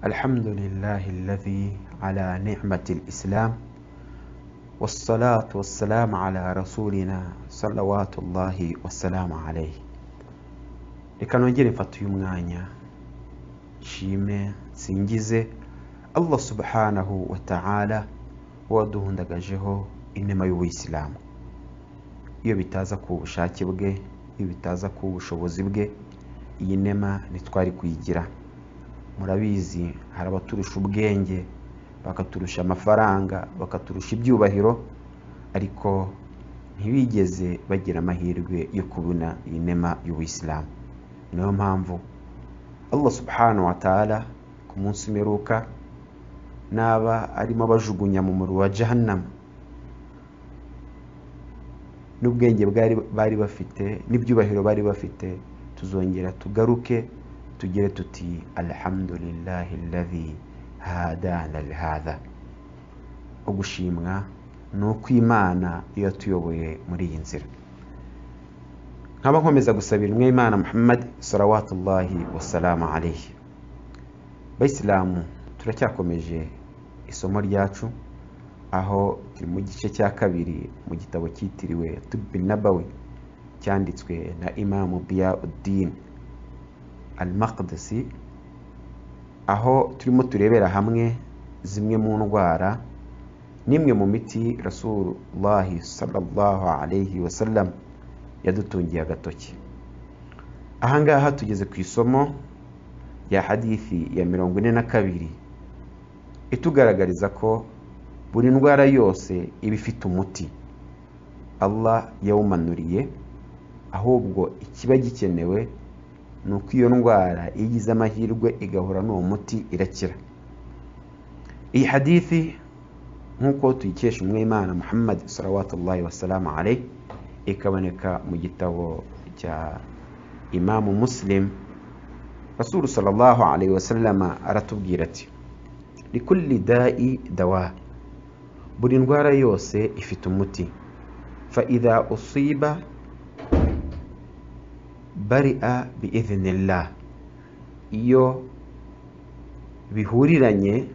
الحمد لله الذي على نعمة الإسلام، والصلاة والسلام على رسولنا صلوات الله والسلام عليه. Reka nongere mfate uyu mwanya nshime nsingize Allah subhanahu wa ta'ala waduhundagajeho inema y'Ubuyisilamu. Iyo bitaza ku bushake bwe, iyo bitaza ku bushobozi bwe, iyi nema ntitwari kuyigira. Murabizi, hari abaturusha ubwenge, bakaturusha amafaranga, bakaturusha ibyubahiro, ariko ntibigeze bagira amahirwe yo kubona iyi nema y'Ubuyisilamu. Niyo mpamvu Allah subhanahu wa ta'ala ku munsi w'imperuka naba arimo abajugunya mu muriro wa Jahannam, n'ubwenge bari bafite n'ibyubahiro bari bafite, tuzongera tugaruke tugire tuti alhamdulillahi alladhi hadana lihadha. Ugushimwa ni uko Imana yatuyoboye muri iyi nzira. Nkaba nkomeza gusabira imwe Imana Muhammad salawatullahi wasalamu alayhi. Bayisilamu, turacyakomeje isomo ryacu aho turi mu gice cya kabiri mu gitabo cyitiriwe Tibbi Nabawi cyanditswe na Imamu Diyauddin Al-Maqdisi, aho turimo turebera hamwe zimwe mu ndwara n'imwe mu miti Rasulullah sallallahu alayhi wasallam yadutungiye agatoki. Ahangaha tugeze ku isomo ya hadithi ya 42 itugaragariza ko buri ndwara yose iba ifite umuti Allah yawumanuriye, ahubwo ikiba gikenewe ni uko iyo ndwara igize amahirwe igahura n'uwo muti irakira. Iyi hadithi nk'uko tuyikesha umwimana Muhammad salawatullahi wasalamu alayhi, ikaboneka mu gitabo cya Imamu Muslim. Rasulu sallallahu alayhi wasallam aratubwira ati likulli da'i dawa, buri ndwara yose ifite umuti. Fa idha usiba bari'a biidhnillah, iyo bihuriranye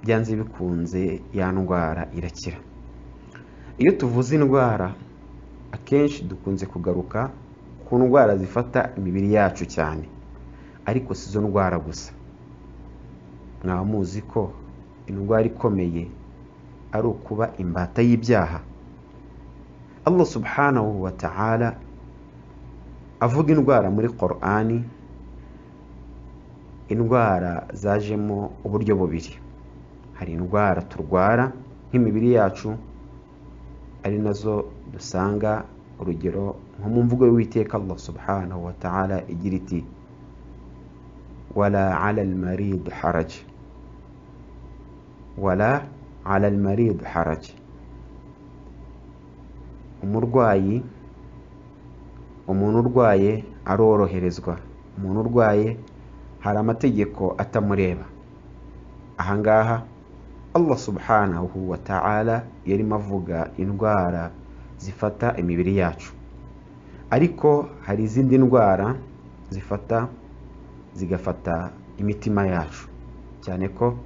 byanze bikunze ya ndwara irakira. Iyo tuvuze indwara akenshi dukunze kugaruka ku ndwara zifata imibiri yacu cyane, ariko si zo ndwara gusa. Mwaba muzi ko indwara ikomeye ari ukuba imbata y'ibyaha. Allah subhanahu wa ta'ala avuga indwara muri Qur'ani, indwara zajemo uburyo bubiri. Hari indwara turwara nk'imibiri yacu, ari nazo dusanga urugero nko mu mvugo y'Uwiteka Allah subhanahu wa ta'ala igira iti wala 'ala al-marid haraj, wala 'ala al-marid haraj. Umurwayi, umuntu urwaye aroroherezwa, umuntu urwaye hari amategeko atamureba. Ahangaha Allah subhanahu wa ta'ala yarimo avuga indwara zifata imibiri yacu, ariko hari izindi ndwara zifata zigafata imitima yacu, cyane ko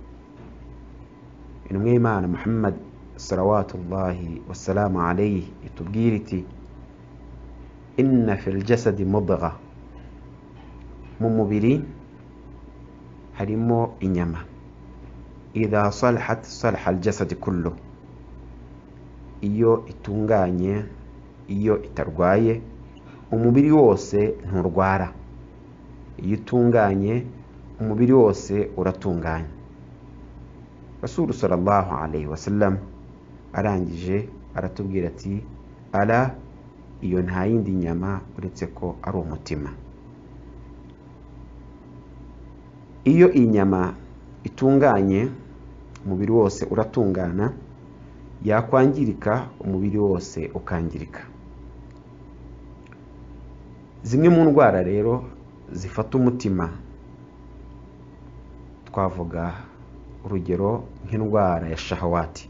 intumwa y'Imana Muhammad salawatullahi wasalamu alayhi itubwira iti inna fil jasadi mudgha, mu mubiri harimo inyama, idha salahat salaha al jasadi kullu, iyo itunganye, iyo itarwaye umubiri wose nturwara, iyo itunganye umubiri wose uratunganye. Rasulu sallallahu alayhi wasallam arangije aratubwira ati ala, iyo nta yindi nyama uretse ko ari umutima. Iyo inyama itunganye umubiri wose uratungana, yakwangirika umubiri wose ukangirika. Zimwe mu ndwara rero zifata umutima twavuga urugero nk'indwara ya shahawati,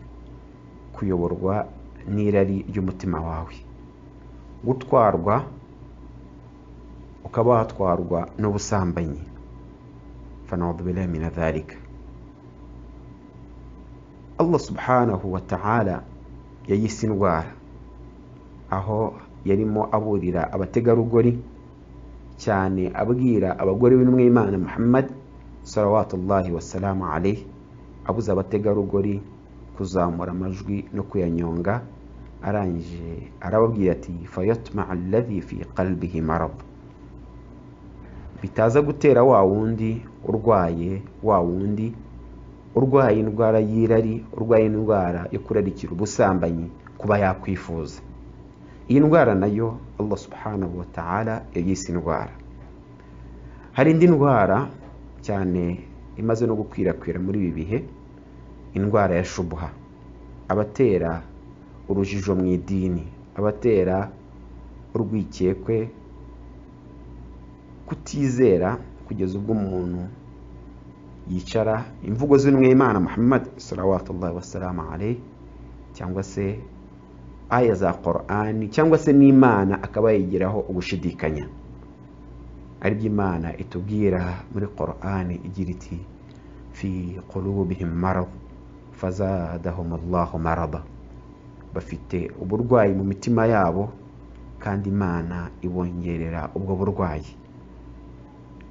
kuyoborwa n'irari ry'umutima wawe, gutwarwa ukaba watwarwa n'ubusambanyi, Fanaudhu billahi min dhalika. Allah subhanahu wa ta'ala yayise indwara, aho yarimo aburira abategarugori cyane, abwira abagore b'intumwa y'Imana Muhammad salawatullahi wasalamu alayhi, abuza abategarugori kuzamura amajwi no kuyanyonga. Arangije arababwira ati fayatma alladhi fi qalbihi marad, bitaza gutera wa wundi urwaye, wa wundi urwaye indwara y'irari, urwaye indwara yo kurarikira ubusambanyi, kuba yakwifuza. Iyi ndwara nayo Allah subhanahu wa ta'ala yayise indwara. Hari indi ndwara cyane imaze no gukwirakwira muri ibi bihe, indwara ya shubuha, abatera urujijo mu idini, abatera urwikekwe, kutizera, kugeza ubwo umuntu yicara imvugo z'intumwa y'Imana Muhammad salawatullahi wasalamu alayhi, cyangwa se aya za Qur'ani, cyangwa se n'Imana akaba yigiraho ugushidikanya. Aribyo Imana itubwira muri Qur'ani igira iti fi qulubihim marad fazadahum Allahu marada, bafite uburwayi mu mitima yabo kandi Imana ibongerera ubwo burwayi.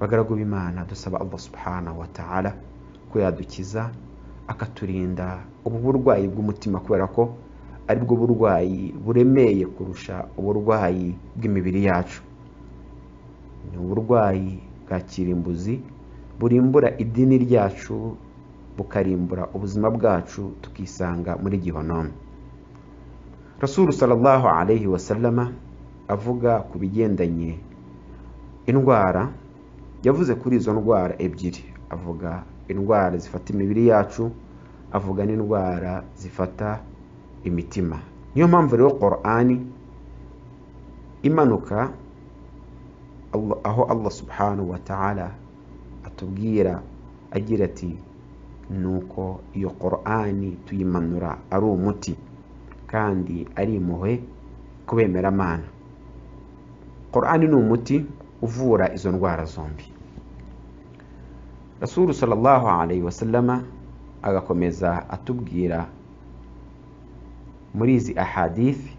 Bagaragu b'Imana, dusaba Allah subhanahu wa ta'ala ko yadukiza akaturinda ubu burwayi bw'umutima, kubera ko aribwo burwayi buremeye kurusha uburwayi bw'imibiri yacu. Ni uburwayi bwa kirimbuzi burimbura idini ryacu, bukarimbura ubuzima bwacu, tukisanga muri gihonome. Rasulu sallallahu alayhi wasallama avuga ku bigendanye indwara, yavuze kuri izo ndwara ebyiri, avuga indwara zifata imibiri yacu, avuga n'indwara zifata imitima. Niyo mpamvu rero Qur'ani imanuka aho Allah subhanahu wa ta'ala atubwira agira ati nuko iyo Qur'ani tuyimanura ari umuti kandi ari impuhwe kubemera Imana. Qur'ani ni umuti uvura izo ndwara zombi. Rasulu sallallahu alayhi wasallama agakomeza atubwira muri izi ahadithi.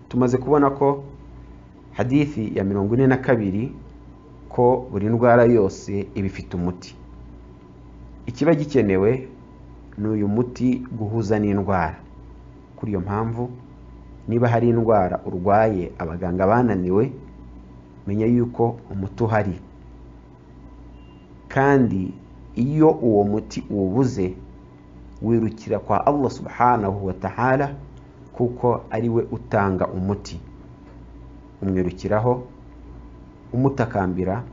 Tumaze kubona ko hadithi ya 42 ko buri ndwara yose iba ifite umuti. Ikiba gikenewe ni uyu muti guhuza n'indwara. Kuri iyo mpamvu niba hari indwara urwaye abaganga bananiwe, menya yuko umuti uhari, kandi iyo uwo muti uwubuze wirukira kwa Allah subhanahu wa ta'ala, kuko ari we utanga umuti. Umwirukiraho, umutakambira,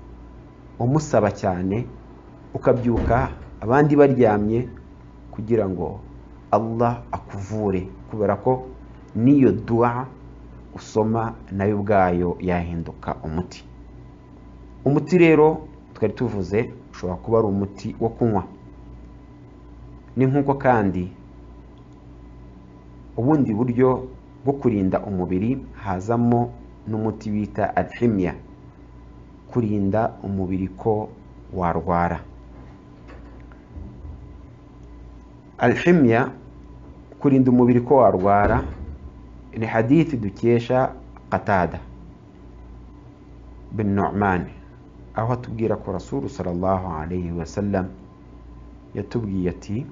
umusaba cyane, ukabyuka abandi baryamye kugira ngo Allah akuvure, kubera ko niyo dua usoma nayo ubwayo yahinduka umuti. Umuti rero twari tuvuze ushobora kuba ari umuti wo kunywa. Ni nkuko kandi ubundi buryo bwo kurinda umubiri hazamo n'umuti bita alhimya, kurinda umubiri ko warwara. Alhimya, kurinda umubiri ko warwara, ni hadithi dukesha Qatada bin Nu'man, aho atubwira ko Rasulu sallallahu alayhi wasallam yatubwiye ati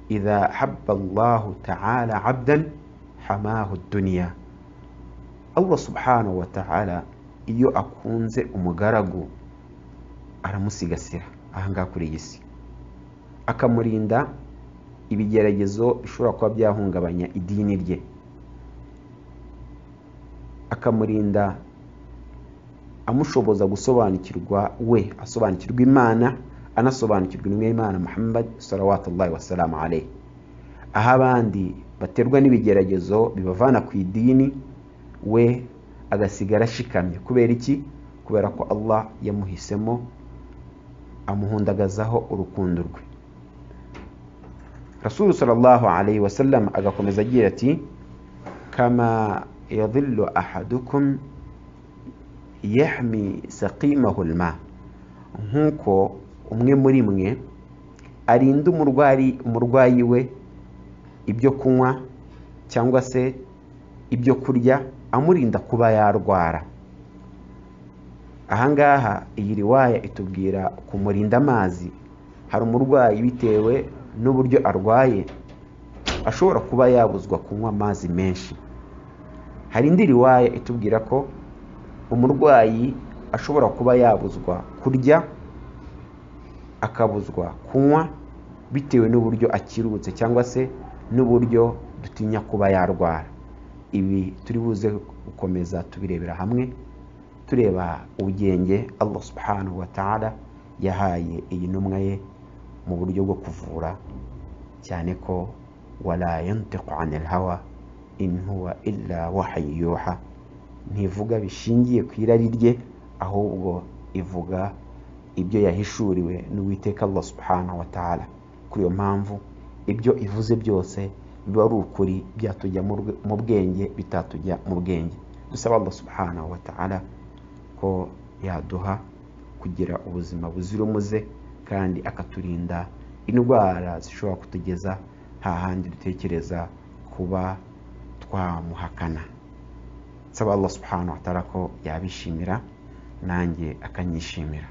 idha habba Allahu ta'ala 'abdan hamahu ad-dunya. Allah subhanahu wa ta'ala iyo akunze umugaragu aramusigasira ahangaha kuri iyi si, akamurinda ibigeragezo bishobora kuba byahungabanya idini rye, akamurinda amushoboza gusobanukirwa we, asobanukirwa Imana, anasobanukirwa intumwa y'Imana Muhammad salawatullahi wasalamu alayhi. Aho abandi baterwa n'ibigeragezo bibavana ku idini, we agasigara ashikamye. Kubera iki? Kubera ko Allah yamuhisemo, amuhundagazaho urukundo rwe. Rasulu sallallahu alayhi wasallam agakomeza agira ati kama yadhillu ahadukum yahmi saqimahu alma, nkuko Umwe muri mwe arinde umurwayi we ibyo kunywa cyangwa se ibyo kurya, amurinda kuba yarwara. Ahangaha iyi riwaya itubwira kumurinda amazi. Hari umurwayi bitewe n'uburyo arwaye ashobora kuba yabuzwa kunywa amazi menshi. Hari indi riwaya itubwira ko umurwayi ashobora kuba yabuzwa kurya, akabuzwa kunywa bitewe n'uburyo akirutse cyangwa se n'uburyo dutinya kuba yarwara. Ibi turi buze gukomeza tubirebera hamwe, tureba ubugenge Allah subhanahu wa ta'ala yahaye iyi ntumwa ye mu buryo bwo kuvura, cyane ko wala yantiqu anil hawa in huwa illa wahyu yuha, ntivuga bishingiye ku irari rye, ahubwo ivuga ibyo yahishuriwe n'Uwiteka Allah subhanahu wa ta'ala. Kuri iyo mpamvu ibyo ivuze byose biba ari ukuri, byatujya mu bwenge, bitatujya mu bwenge. Dusaba Allah subhanahu wa ta'ala ko yaduha kugira ubuzima buzira umuze, kandi akaturinda indwara zishobora kutugeza hahandi dutekereza kuba twamuhakana. Nsaba Allah subhanahu wa ta'ala ko yabishimira nanjye akanyishimira.